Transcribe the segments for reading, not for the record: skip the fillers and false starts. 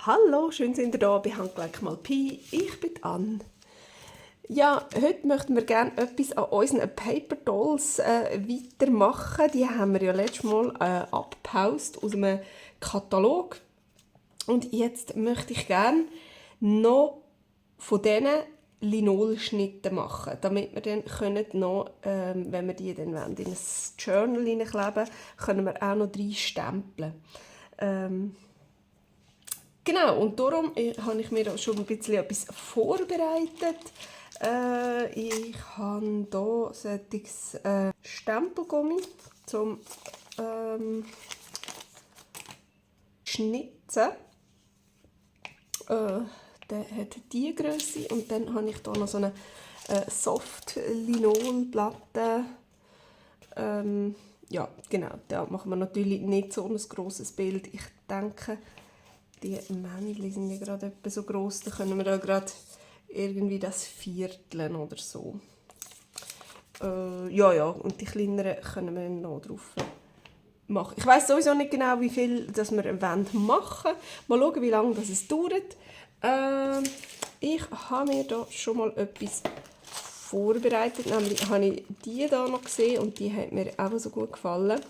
Hallo, schön sind ihr da bei Handgelenk mal Pi. Ich bin Anne. Ja, heute möchten wir gerne etwas an unseren Paper Dolls weitermachen. Die haben wir ja letztes Mal abgepaust aus einem Katalog. Und jetzt möchte ich gerne noch von diesen Linolschnitten machen, damit wir dann noch, wenn wir die dann wollen, in ein Journal hineinkleben, können wir auch noch 3 stempeln. Genau, und darum habe ich mir da schon ein bisschen etwas vorbereitet. Ich habe hier solches Stempelgummi zum Schnitzen. Der hat diese Grösse und dann habe ich hier noch so eine Soft-Linolplatte. Ja, genau, da machen wir natürlich nicht so ein grosses Bild. Ich denke, die Männchen sind ja gerade etwa so gross, da können wir da gerade irgendwie das Vierteln oder so. Ja, und die kleineren können wir noch drauf machen. Ich weiss sowieso nicht genau, wie viel das wir machen wollen. Mal schauen, wie lange das dauert. Ich habe mir da schon mal etwas vorbereitet, nämlich habe ich die hier noch gesehen und die hat mir auch so gut gefallen.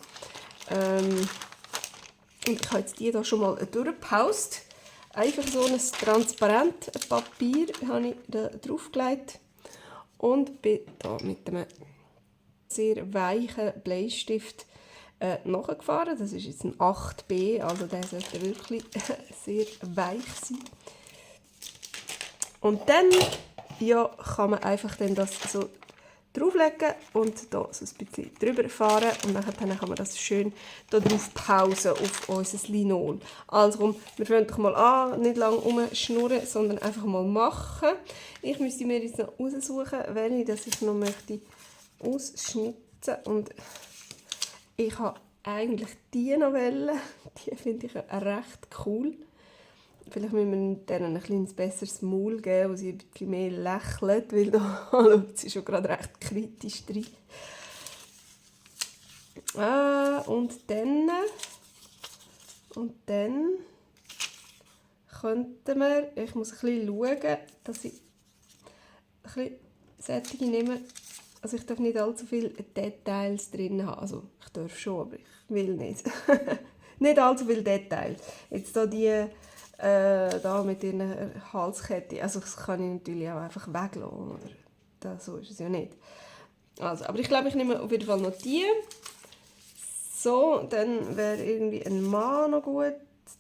Und ich habe jetzt die hier schon mal durchgepaust. Einfach so ein transparentes Papier habe ich da draufgelegt und bin da mit einem sehr weichen Bleistift nachgefahren. Das ist jetzt ein 8B, also der sollte wirklich sehr weich sein. Und dann ja, kann man einfach dann das so drauflegen und hier so ein bisschen drüber fahren und dann kann man das schön da drauf pausen auf unser Linol. Also wir fangen doch mal an, nicht lange rumschnurren, sondern einfach mal machen. Ich müsste mir jetzt noch aussuchen, welche das ich noch möchte ausschnitzen und ich habe eigentlich diese Novelle, die finde ich recht cool. Vielleicht müssen wir denen ein kleines besseres Maul geben, wo sie ein bisschen mehr lächelt, weil da schaut sie schon gerade recht kritisch rein. Und dann könnten wir, ich muss ein bisschen schauen, dass ich ein bisschen Sättige nehme. Also ich darf nicht allzu viele Details drin haben. Also ich darf schon, aber ich will nicht. Nicht allzu viele Details. Jetzt hier die da mit ihren Halskette, also das kann ich natürlich auch einfach weglassen, oder? So ist es ja nicht. Also, aber ich glaube, ich nehme auf jeden Fall noch die. So, dann wäre irgendwie ein Mann noch gut.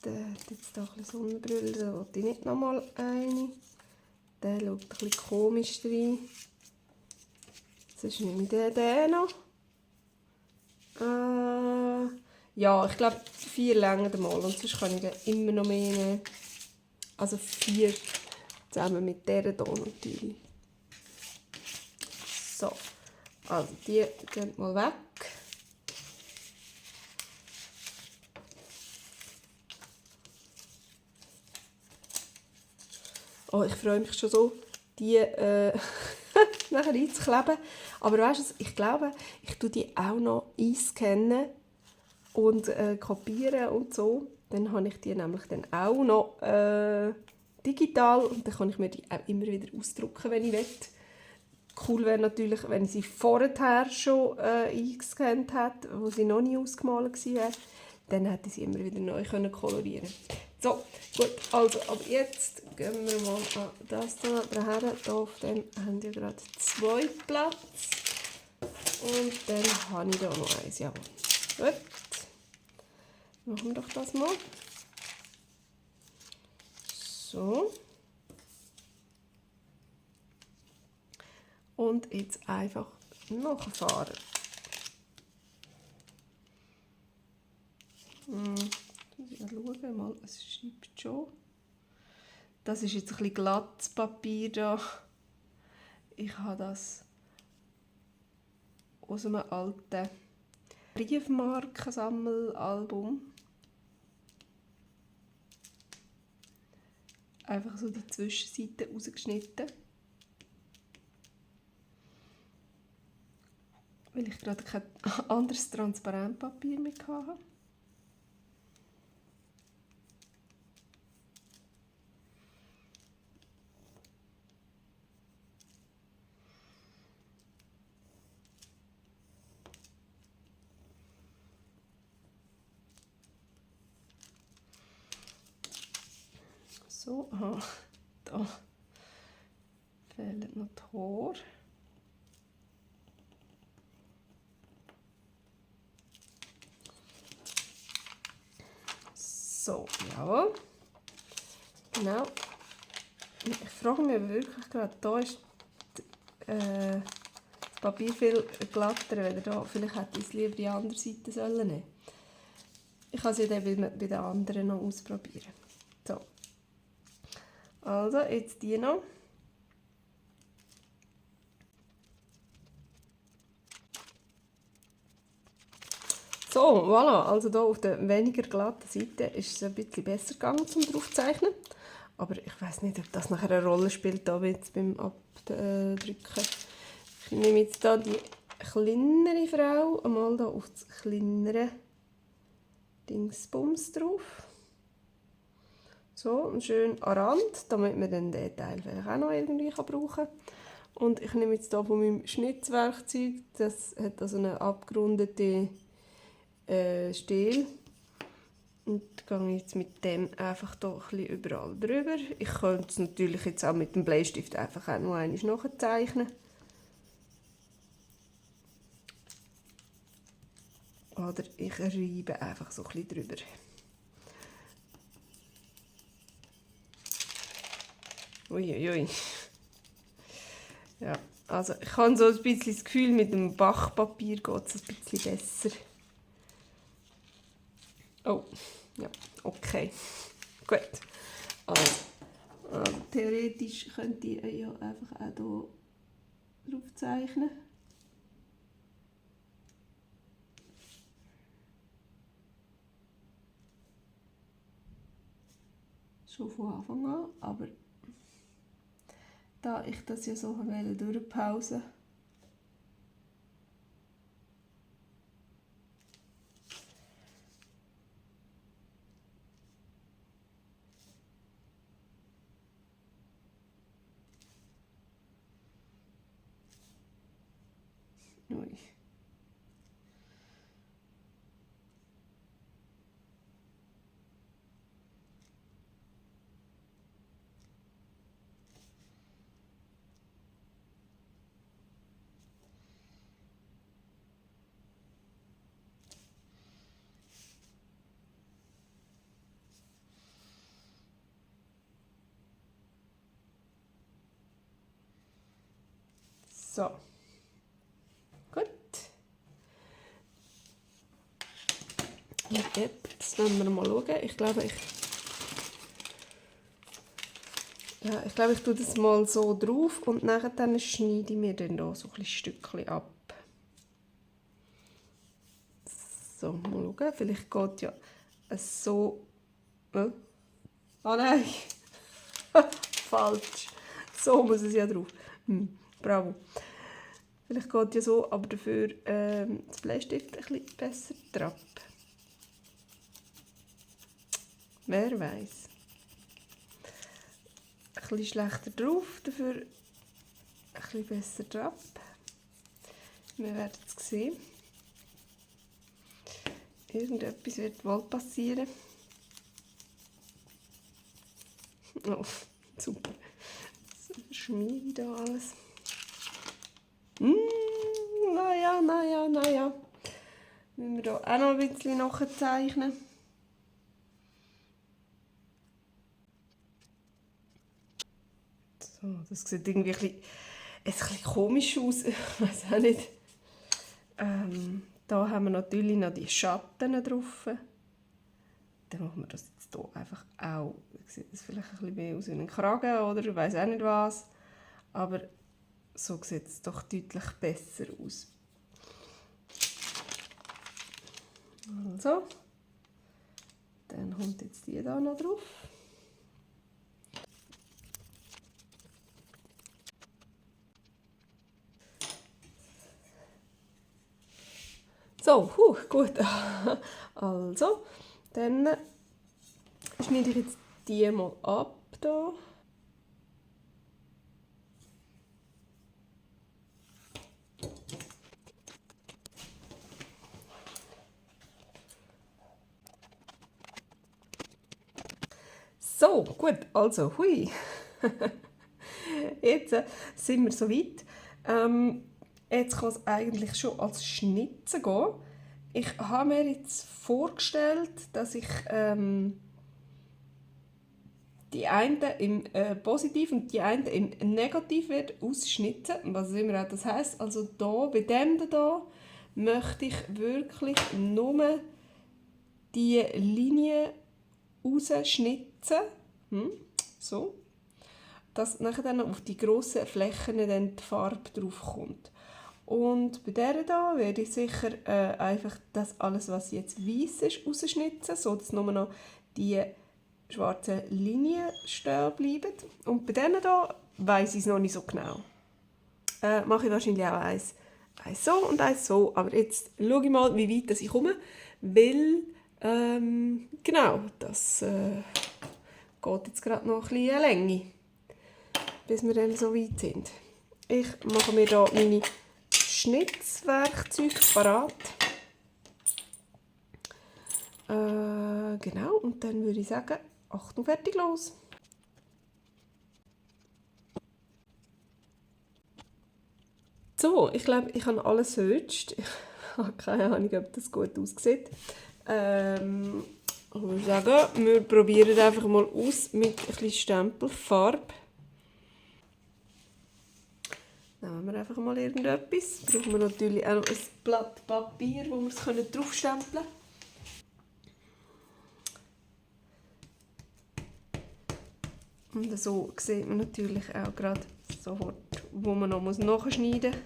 Der hat jetzt hier ein bisschen Sonnenbrille, da wollte ich nicht nochmal eine. Der schaut ein bisschen komisch rein. Sonst nehme ich den noch. Ja, ich glaube 4 länger mal und sonst kann ich dann immer noch mehr nehmen. Also 4 zusammen mit dieser hier natürlich. So, also die gehen mal weg. Oh, ich freue mich schon so, die nachher einzukleben. Aber weißt du, ich glaube, ich tue die auch noch einscannen und kopieren und so. Dann habe ich die nämlich dann auch noch digital und dann kann ich mir die auch immer wieder ausdrucken, wenn ich will. Cool wäre natürlich, wenn ich sie vorher schon eingescannt hätte, wo sie noch nie ausgemalt war. Dann hätte ich sie immer wieder neu kolorieren können. So, gut, also ab jetzt gehen wir mal an das hier daher. Hier auf dem haben wir gerade 2 Platz. Und dann habe ich hier noch eins. Jawohl. Gut. Machen wir doch das mal. So. Und jetzt einfach nachfahren. Schauen mal, es schreibt schon. Das ist jetzt ein bisschen glattes Papier da. Ich habe das aus einem alten Briefmarkensammelalbum. Einfach so die Zwischenseite rausgeschnitten. Weil ich gerade kein anderes Transparentpapier mehr hatte. So, aha, da fehlen noch die Haare. So, jawohl. Genau. Ich frage mich wirklich gerade, da ist das Papier viel glatter, wenn da vielleicht hätte ich es lieber die andere Seite sollen nehmen. Ich kann es ja dann bei den anderen noch ausprobieren. So. Also, jetzt die noch. So, voilà. Also hier auf der weniger glatten Seite ist es ein bisschen besser gegangen zum draufzeichnen. Aber ich weiß nicht, ob das nachher eine Rolle spielt, da jetzt beim Abdrücken. Ich nehme jetzt hier die kleinere Frau einmal hier auf das kleinere Dingsbums drauf. So, und schön an Rand, damit man dann den Teil vielleicht auch noch irgendwie brauchen kann. Und ich nehme jetzt hier von meinem Schnitzwerkzeug, das hat also eine abgerundete Stiel. Und gehe jetzt mit dem einfach hier ein bisschen überall drüber. Ich könnte es natürlich jetzt auch mit dem Bleistift einfach auch noch einmal nachzeichnen. Oder ich reibe einfach so ein bisschen drüber. Uiuiui. Ja, also ich habe so ein bisschen das Gefühl, mit dem Bachpapier geht es ein bisschen besser. Oh, ja, okay. Gut. Also theoretisch könnt ihr ja einfach auch hier drauf zeichnen. Schon von Anfang an, aber da ich das ja so durchpausen Ui. So. Gut. Und jetzt wollen wir mal schauen. Ich glaube, ich tue das mal so drauf und nachher dann schneide ich mir dann hier so ein Stückchen ab. So, mal schauen. Vielleicht geht ja es so... Oh nein! Falsch. So muss es ja drauf. Bravo. Vielleicht geht ja so, aber dafür das Bleistift ein bisschen besser drauf. Wer weiß. Ein bisschen schlechter drauf, dafür ein bisschen besser drauf. Wir werden es sehen. Irgendetwas wird wohl passieren. Oh, super. Schmiede da alles. Naja. Müssen wir hier auch noch ein bisschen nachzeichnen. So, das sieht irgendwie ein bisschen komisch aus. Ich weiß auch nicht. Da haben wir natürlich noch die Schatten drauf. Dann machen wir das jetzt hier einfach auch. Sieht das vielleicht ein bisschen mehr aus wie ein Kragen oder ich weiß auch nicht was. Aber so sieht es doch deutlich besser aus. Also, dann kommt jetzt die da noch drauf. So, gut. Also, dann schneide ich jetzt die mal ab da. So, gut, also, hui. Jetzt sind wir soweit. Jetzt kann es eigentlich schon als Schnitzen gehen. Ich habe mir jetzt vorgestellt, dass ich die einen im Positiv und die einen im Negativ werde ausschnitzen. Was immer auch das heisst. Also da, bei dem da möchte ich wirklich nur die Linie rausschnitzen. So. Dass nachher dann auf die grossen Flächen dann die Farbe drauf kommt. Und bei dieser da werde ich sicher einfach das alles, was jetzt weiß ist, rausschnitzen, sodass nur noch die schwarzen Linien stehen bleiben. Und bei diesen da weiss ich es noch nicht so genau. Mache ich wahrscheinlich auch eins so und eins so. Aber jetzt schaue ich mal, wie weit ich komme, weil genau, das geht jetzt gerade noch ein bisschen Länge, bis wir dann so weit sind. Ich mache mir hier meine Schnitzwerkzeuge parat. Genau, und dann würde ich sagen, Achtung, fertig, los! So, ich glaube, ich habe alles gesearched. Ich habe keine Ahnung, ob das gut aussieht. Ich würde sagen, wir probieren einfach mal aus mit ein bisschen Stempelfarbe. Nehmen wir einfach mal irgendetwas. Brauchen wir natürlich auch noch ein Blatt Papier, wo wir es draufstempeln können. Und so sieht man natürlich auch gerade sofort, wo man noch nachschneiden muss.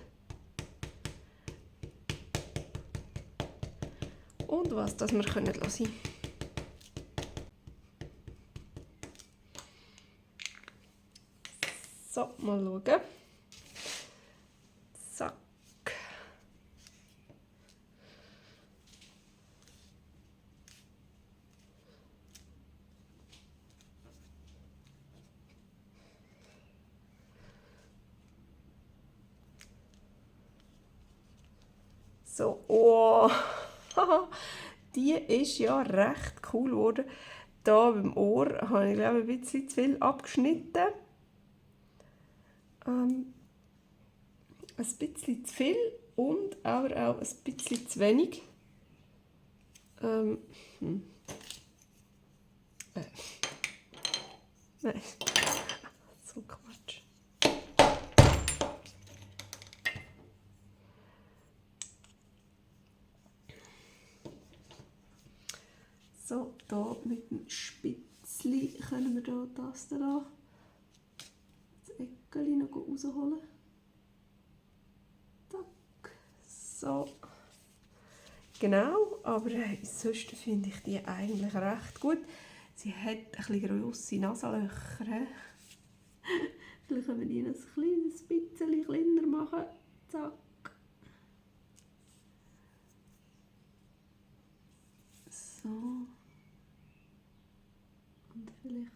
Und was das wir können lassen. So, mal schauen. Zack. So, oh, die ist ja recht cool geworden. Hier beim Ohr habe ich glaube ein bisschen zu viel abgeschnitten. Ein bisschen zu viel und aber auch ein bisschen zu wenig. Nein, so Quatsch. So, hier mit dem Spitzli können wir hier das da das Eckchen noch rausholen. Tack. So. Genau, aber sonst finde ich die eigentlich recht gut. Sie hat ein bisschen grosse Nasenlöcher. Vielleicht können wir die ein kleines bisschen kleiner machen. Zack. So. Und vielleicht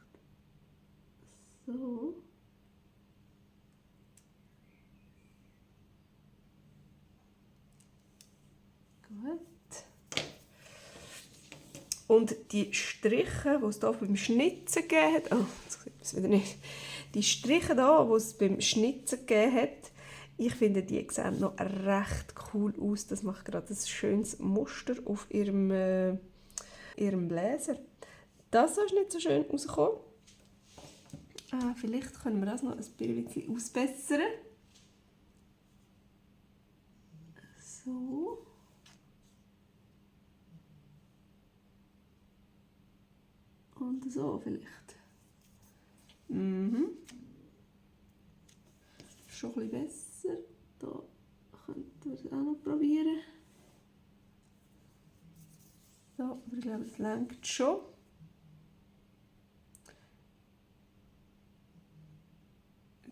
so. Gut. Und die Striche, die es hier beim Schnitzen gegeben hat, oh, jetzt sieht man es wieder nicht. Die Striche hier, die es beim Schnitzen gegeben hat, ich finde, die sehen noch recht cool aus. Das macht gerade ein schönes Muster auf ihrem Bläser. Das ist nicht so schön rausgekommen. Vielleicht können wir das noch ein bisschen ausbessern. So. Und so vielleicht. Schon ein bisschen besser. Da könnten wir es auch noch probieren. So, aber ich glaube, es reicht schon.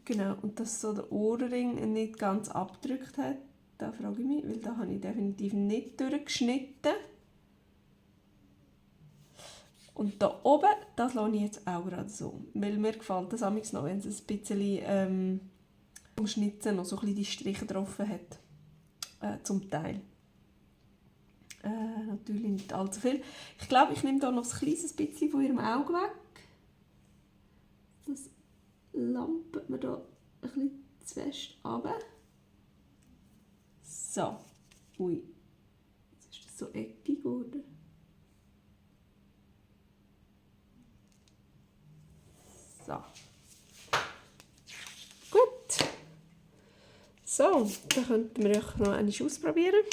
Genau, und dass so der Ohrring nicht ganz abgedrückt hat, da frage ich mich, weil da habe ich definitiv nicht durchgeschnitten. Und da oben, das lasse ich jetzt auch gerade so, weil mir gefällt das amigs noch, wenn es ein bisschen vom Schnitzen noch so ein bisschen die Striche drauf hat, zum Teil. Natürlich nicht allzu viel. Ich glaube, ich nehme da noch ein kleines bisschen von ihrem Auge weg. Das lampet man da ein bisschen zu fest runter. So. Ui. Jetzt ist das so eckig geworden. So. Gut. So, dann könnten wir noch einmal ausprobieren.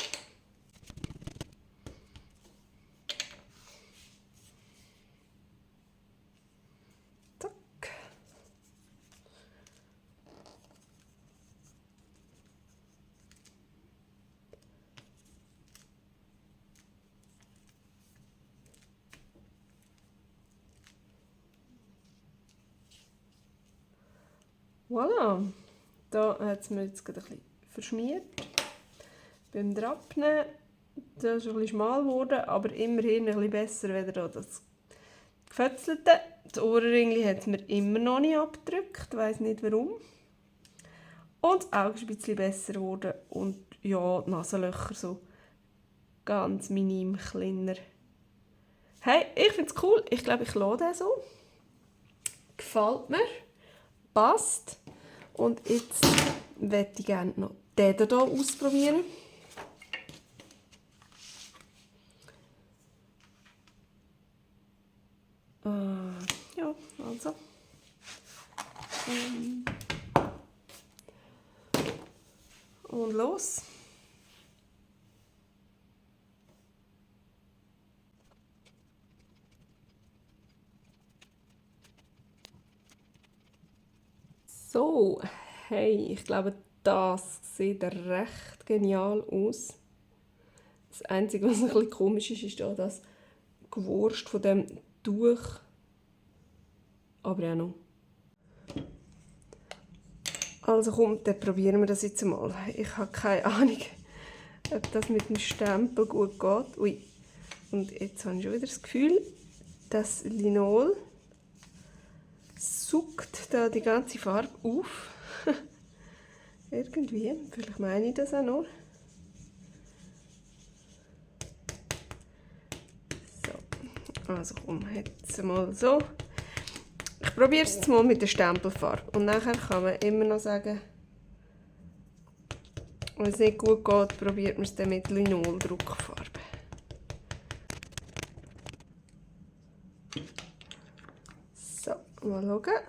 Zack. Voilà. Da hat es mir jetzt gerade ein bisschen verschmiert. Beim Abnehmen, das ist ein bisschen schmal geworden, aber immerhin ein bisschen besser als das Gefötzelte. Das Ohrenringli hat es mir immer noch nicht abgedrückt, ich weiss nicht warum. Und das Auge ist ein bisschen besser geworden und ja, die Nasenlöcher so ganz minim kleiner. Hey, ich finde es cool, ich glaube, ich lasse den so. Gefällt mir, passt. Und jetzt möchte ich gerne noch den hier ausprobieren. Ja, also. Und los. So, hey, ich glaube, das sieht recht genial aus. Das Einzige, was ein bisschen komisch ist, ist da das Gewurst von dem Tuch. Aber auch noch. Also komm, dann probieren wir das jetzt mal. Ich habe keine Ahnung, ob das mit dem Stempel gut geht. Ui. Und jetzt habe ich schon wieder das Gefühl, das Linol saugt da die ganze Farbe auf. Irgendwie. Vielleicht meine ich das auch noch. So. Also komm, jetzt mal so. Ich probiere es jetzt mal mit der Stempelfarbe. Und nachher kann man immer noch sagen, wenn es nicht gut geht, probiert man es dann mit Linol-Druckfarbe. So, mal schauen.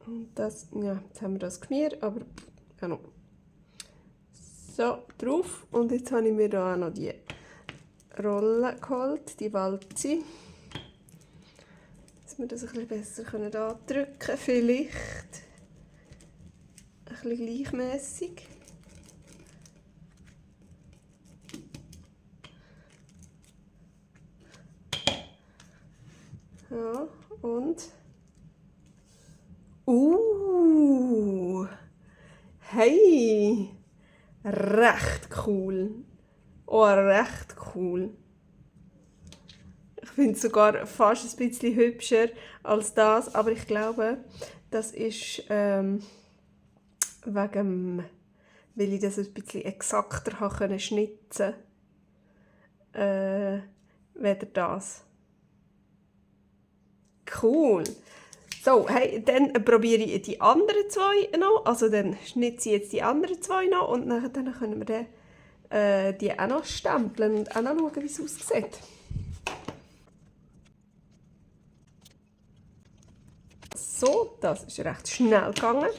Und das, ja, jetzt haben wir das Geschmier, aber ja noch. So, drauf. Und jetzt habe ich mir da auch noch die Rolle geholt, die Walze. Dass wir das ein bisschen besser andrücken können, vielleicht. Ein bisschen gleichmässig. Ja, und... Hey! Recht cool. Oh, recht cool. Ich finde es sogar fast ein bisschen hübscher als das, aber ich glaube, das ist wegen, weil ich das ein bisschen exakter habe schnitzen weder das. Cool. So, hey, dann probiere ich die anderen zwei noch. Also dann schnitze ich jetzt die anderen zwei noch und dann können wir dann, die auch noch stempeln und auch noch schauen, wie es aussieht. So, das ist recht schnell gegangen.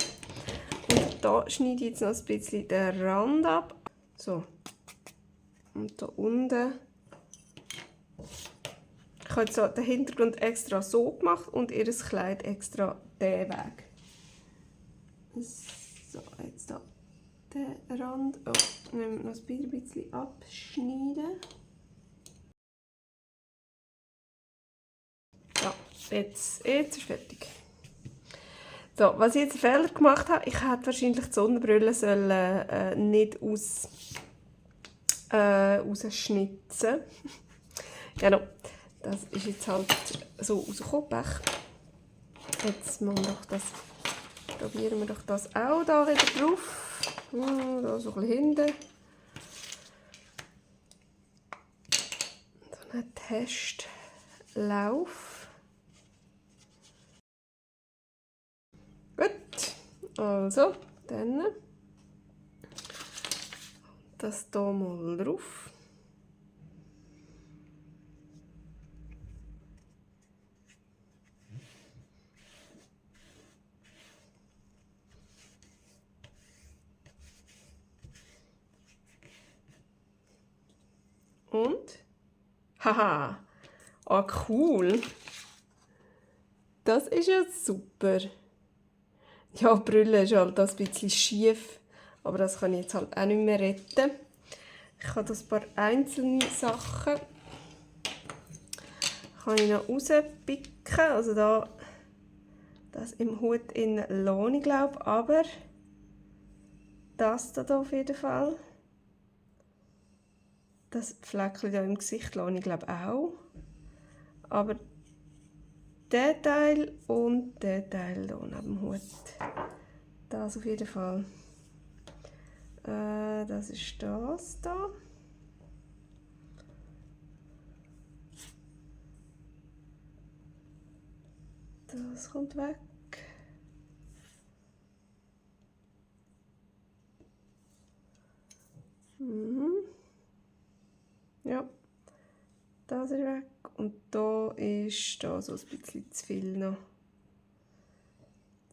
Und da schneide ich jetzt noch ein bisschen den Rand ab. So. Und da unten. Ich habe jetzt so den Hintergrund extra so gemacht und ihr Kleid extra diesen Weg. So, jetzt hier den Rand. Oh, nehmen wir noch ein bisschen abschneiden. So, jetzt ist fertig. So, was ich jetzt einen Fehler gemacht habe, ich hätte wahrscheinlich die Sonnenbrille nicht rausschnitzen. Genau, das ist jetzt halt so rausgekommen. Jetzt probieren wir doch das auch da wieder drauf. Da so ein bisschen hinten. So ein Testlauf. Also, dann das hier mal drauf. Und? Haha! Ah, cool! Das ist ja super! Ja, die Brille ist halt ein bisschen schief, aber das kann ich jetzt halt auch nicht mehr retten. Ich habe das ein paar einzelne Sachen kann ich noch rauspicken. Also da, das im Hut in lohne ich glaube, aber das da auf jeden Fall. Das Fleckchen hier im Gesicht lohne ich glaube auch. Aber der Teil und der Teil hier neben dem Hut. Das auf jeden Fall. Das ist das da. Das kommt weg. Ja, das ist weg. Und da ist da so ein bisschen zu viel noch.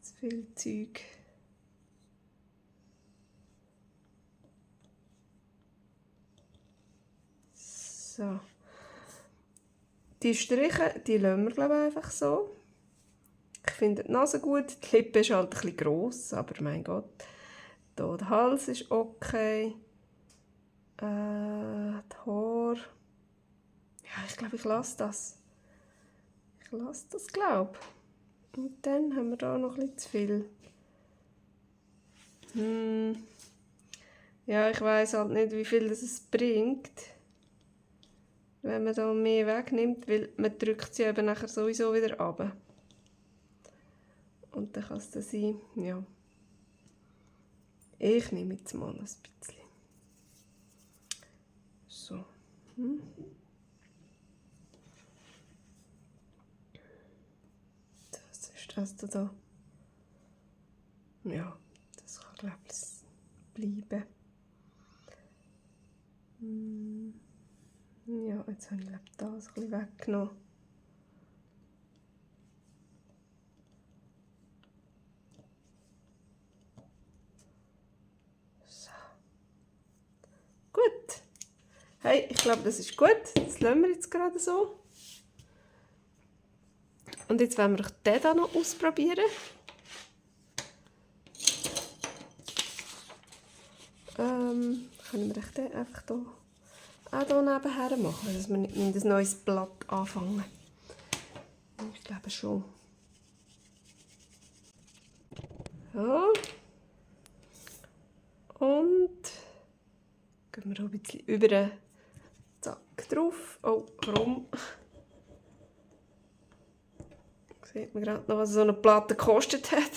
Zu viel Zeug. So. Die Striche, die lassen wir glaube ich einfach so. Ich finde die Nase gut, die Lippe ist halt ein bisschen gross, aber mein Gott. Hier der Hals ist okay. Die Haare. Ja, ich glaube, ich lasse das. Ich lasse das, glaube ich. Und dann haben wir da noch ein bisschen zu viel. Ja, ich weiss halt nicht, wie viel das es bringt, wenn man da mehr wegnimmt, weil man drückt sie eben nachher sowieso wieder runter. Und dann kann es dann sein, ja. Ich nehme jetzt mal ein bisschen. So. Das ist das da. Ja, das kann glaube ich bleiben. Ja, jetzt habe ich glaube das ein bisschen weggenommen. So. Gut. Hey, ich glaube, das ist gut. Das lassen wir jetzt gerade so. Und jetzt wollen wir den hier noch ausprobieren. Können wir den einfach hier auch hier nebenher machen, dass wir nicht mit ein neues Blatt anfangen. Ich glaube schon. Ja. Und gehen wir auch ein bisschen über. Zack, drauf. Oh, warum? Sieht man gerade noch, was so eine Platte gekostet hat.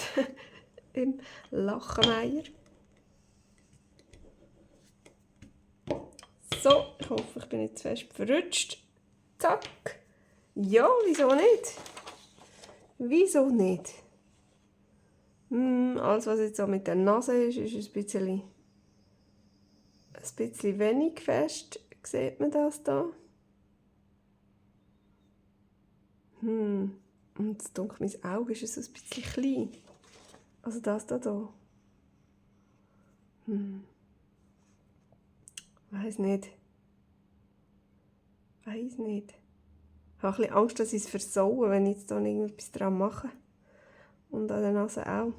Im Lachenmeier. So, ich hoffe, ich bin nicht zu fest verrutscht. Zack. Ja, wieso nicht? Wieso nicht? Alles, was jetzt so mit der Nase ist, ist ein bisschen wenig fest. Sieht man das da? Und das dunkle mein Auge ist so ein bisschen klein. Also das da. Weiss nicht. Weiss nicht. Ich habe ein bisschen Angst, dass ich es versaue, wenn ich jetzt da irgendetwas dran mache. Und an der Nase auch.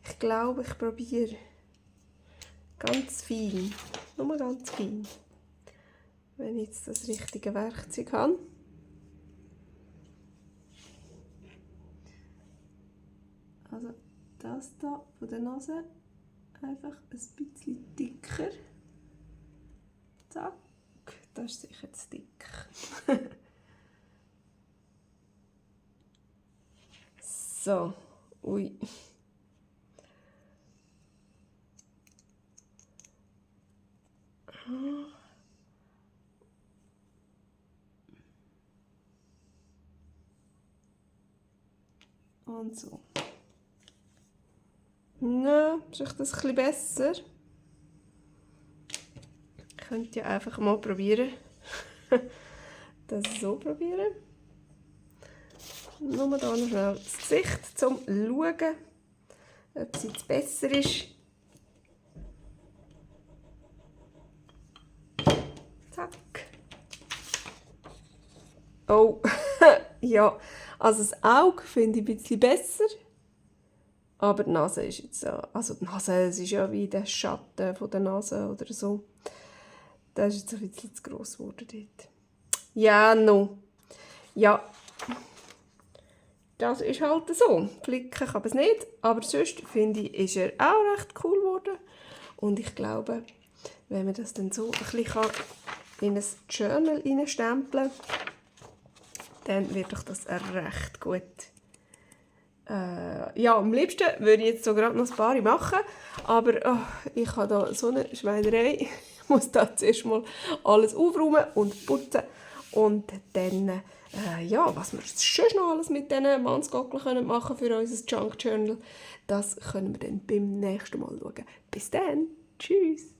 Ich glaube, ich probiere ganz fein. Nur ganz fein. Wenn ich jetzt das richtige Werkzeug habe. Also das hier von der Nase einfach ein bisschen dicker. Zack, das ist sicher zu dick. So, ui. Und so. Ja, ist euch das ein bisschen besser? Könnt ihr einfach mal probieren. Das so probieren. Nur da noch schnell das Gesicht, um zu schauen, ob es jetzt besser ist. Zack. Oh, ja. Also das Auge finde ich ein bisschen besser. Aber die Nase ist jetzt so. Also die Nase, es ist ja wie der Schatten von der Nase oder so. Das ist jetzt ein bisschen zu gross geworden dort. Ja, no. Ja. Das ist halt so. Flicken kann man es nicht. Aber sonst finde ich, ist er auch recht cool geworden. Und ich glaube, wenn man das dann so ein bisschen in ein Journal reinstempeln kann, dann wird doch das recht gut. Ja, am liebsten würde ich jetzt so gerade noch ein paar machen, aber ich habe da so eine Schweinerei. Ich muss da zuerst mal alles aufräumen und putzen und dann, ja, was wir schon noch alles mit diesen Mannsgockeln machen für unser Junk Journal, das können wir dann beim nächsten Mal schauen. Bis dann, tschüss!